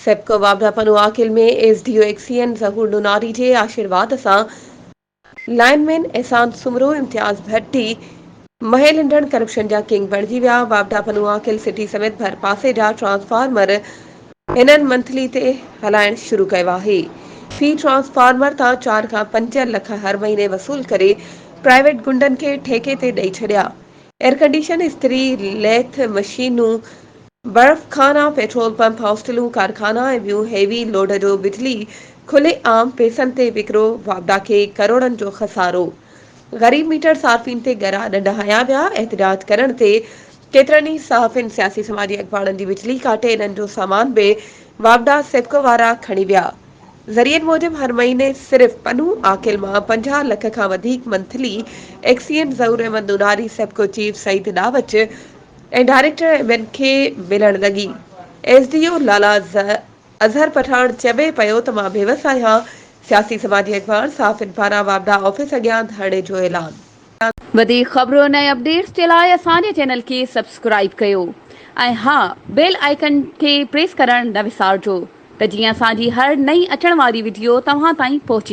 سيپڪو واپڊا Pano Aqil ۾ S D O XEN Zahoor Nonari جي آشيرواد سان لائن مين احسان سومرو، امتياز ڀٽي مهل هنڊڻ ڪرپشن جا ڪنگ بڻجي ويا، واپڊا پنوعاقل سٽي سميت ڀرپاسي جا ٽرانسفارمر هنن منٿلي تي هلائڻ شروع ڪيو آهي. في ٽرانسفارمر تان چار کان پنج لک هر مهيني وصول ڪري پرائيويٽ گنڊن کي ٺيڪي تي ڏئي ڇڏيا. ايئرڪنڊيشن، استري، ليٿ مشينون، برف خانا، پيٽرول پمپ، هاسٽلون، ڪارخانا ۽ ٻيون هيوي لوڊ جو بجلي کلي عام پئسن تي وڪرو، واپڊا کي ڪروڙن جو خسارو، غريب ميٽر صارفين تي ڳرا ڏنڊ هنيا ويا، احتجاج ڪرڻ تي ڪيترن ئي صحافين، سياسي سماجي اڳواڻن جي بجلي ڪاٽي انهن جو سامان به واپڊا سيپڪو وارا کڻي ويا. ذريعن موجب هر مهيني صرف پنهون عاقل مان 50 لک کان وڌيڪ monthly XEN Zahoor Ahmed Nonari, SEPCO chief Saeed Dawach ۽ director ۽ ٻين کي ملڻ لڳي. ايس ڊي او لالا اظهر پٺاڻ چوي پيو ته مان بيوس آهيان، سياسي سماجي اڳواڻ صحافين پاران واپڊا آفيس اڳيان ڌرڻي جو اعلان. وڌيڪ خبرن ۽ اپڊيٽس جي لاء اسان جي چينل کي سبسڪرائيب ڪيو ۽ ها بيل آئيڪن کي پريس ڪرڻ نه وسارجو ته جيئن اسان جي هر نئين اچڻ واري وڊيو توهان تائين پهچي.